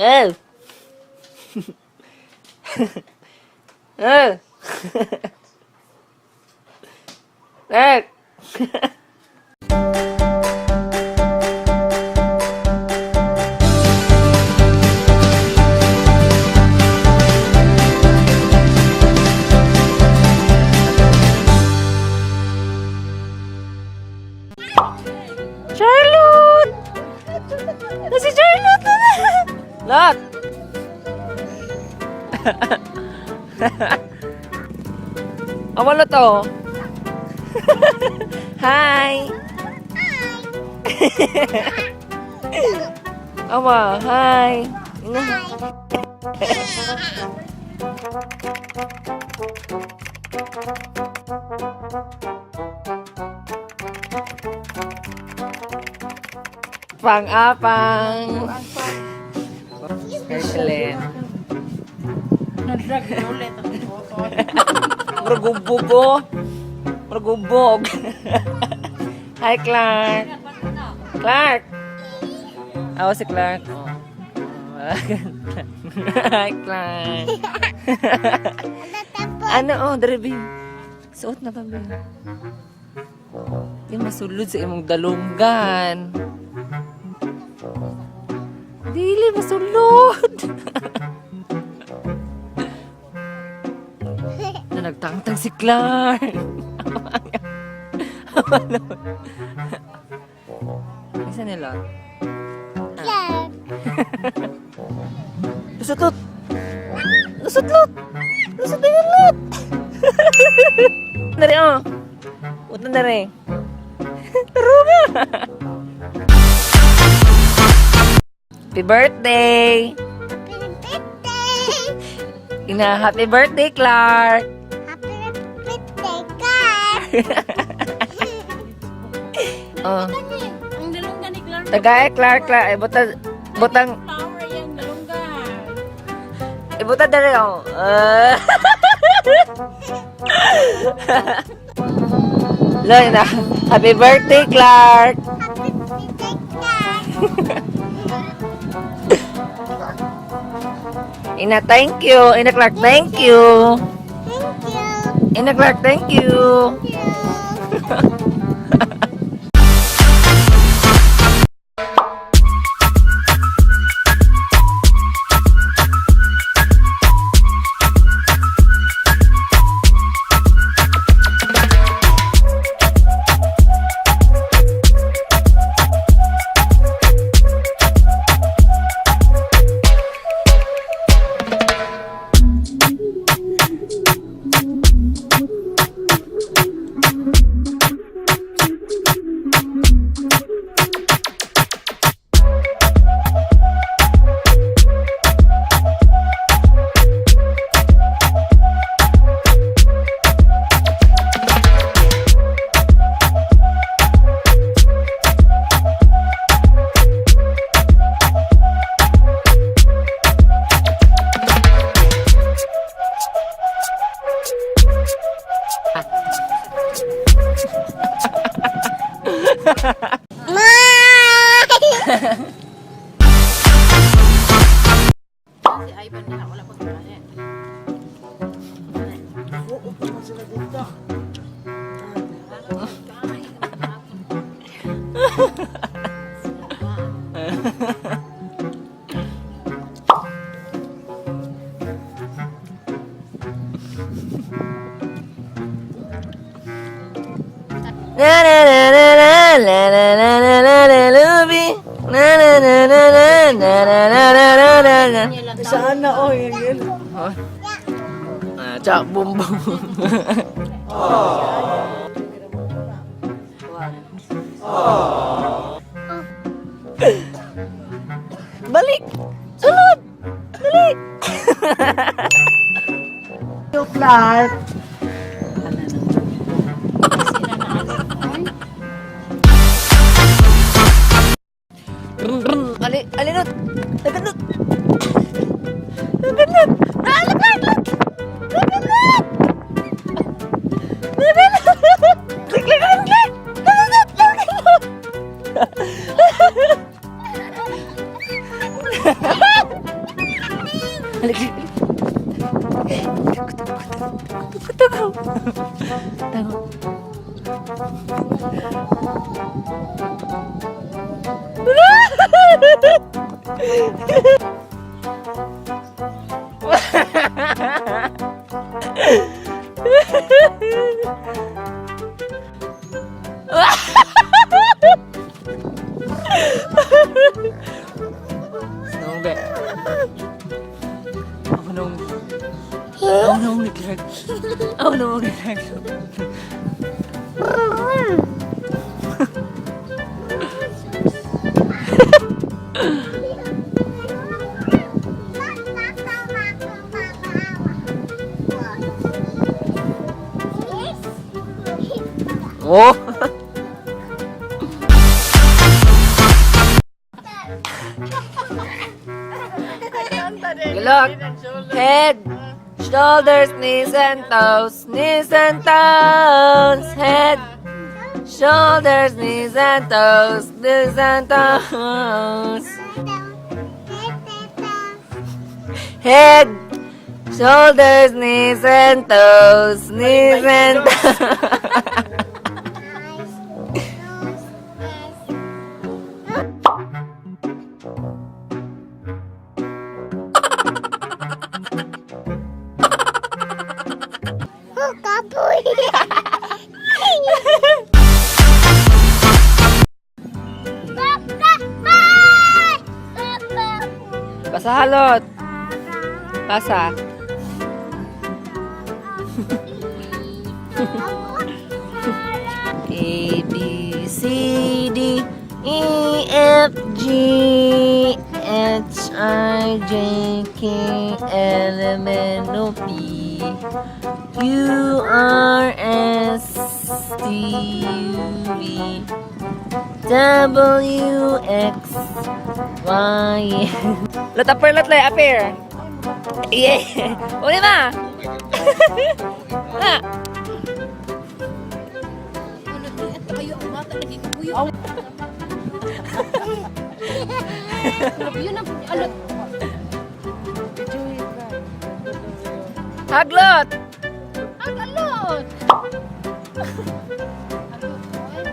Oh. Oh. Clark. Charlotte! Na si Charlotte na! Lot! Awalo to. Hi! Awa, hi! Ina. Pang-apang! Excellent. Nadrag ulit ang photo. Muragubog. Muragubog. Hi, Clark. Clark! Ako si Clark. Oh. Hi, Clark. Ano, oh, Drevi. Suot na ba, Bi? Di masulod sa imong dalunggan. Dili, masulod. Na nagtangtang si Clark. Isa nila. Clark. Lusot, lot. Lusot, lot. Lusot na yun, lot. Dari, oh. Utang dari. Taro nga. Happy birthday! Happy birthday. Ina, happy birthday, Clark! Happy birthday, Clark. Oh. Ang dalunggan ni Clark. Tagay, Clark, Clark. Eh, buta, butang, Flower yung dalunggan. eh, buta dari, oh. Ah. Loy na. Happy birthday, Clark! Happy birthday, Clark. Ina, thank you. Ina, Clark, thank you. Thank you. Ina, Clark, thank you. Thank you. Ma! Si Ivan nila, wala pa kumain. Na na na na na na na na na na na Luby. Na na na na na na na na na na na na. Saan na, oh, yun yun. Oh. Ah, tsak bum bum. Balik! Sulod! Dali! Yo, Clark. Brum, brum. Ali, alinot! Naganot! Naganot! Naganot! Naganot! Naganot! Click, click, click, click! Naganot! Naganot! Tago, tago. Tago. Snow be. Ako nung... Ako nung nag. Ako nung nag. Oh! Look. Head, shoulders, knees and toes, knees and toes. Head, shoulders, knees and toes, knees and toes. Head, shoulders, knees and toes, knees and toes. Oh, kapoy. Basa halot. Basa. A B C D E F G H I J K L M N O P Q R S T U V W X Y. Lot appear, lot lay appear. Yeah. Uli ma. Ah. Kayo ang bata, nagkikabuyo. Yun ang alot. Haglot. Ang alot! Alot, oy.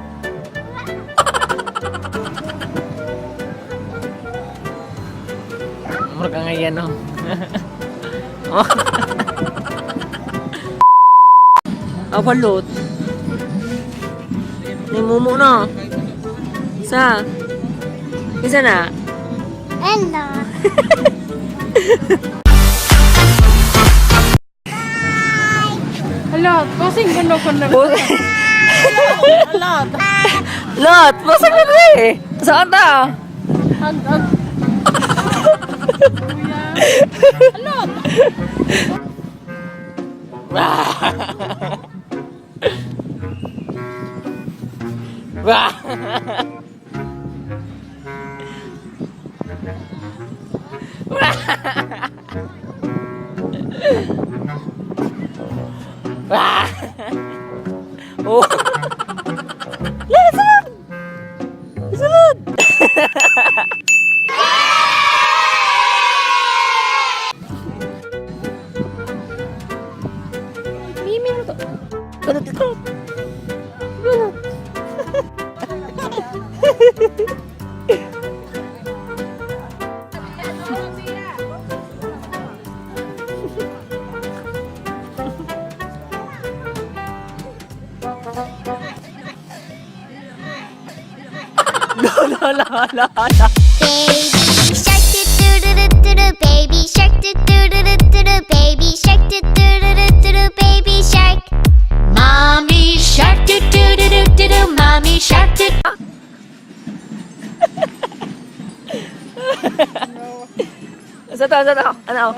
Mura ka ngayon, no? Awalot. Ni mumu no. Sa. Isa na. Hello. Alot, posing guno ko na. Alot. Lot, pasag na na eh. Saan ta? Ag, ag. Kuya. Alot. Wah! Wah! Oh! La, sulod! Sulod! Mimi mo to. Kulot, kulot. Kulot. No, no, no, no, no. Baby shark doo doo doo doo doo doo, baby shark doo doo doo doo doo doo, baby shark doo doo doo doo doo doo, baby shark. Mommy shark doo doo doo doo doo doo, mommy shark doo. Sa to, sa to. Ano?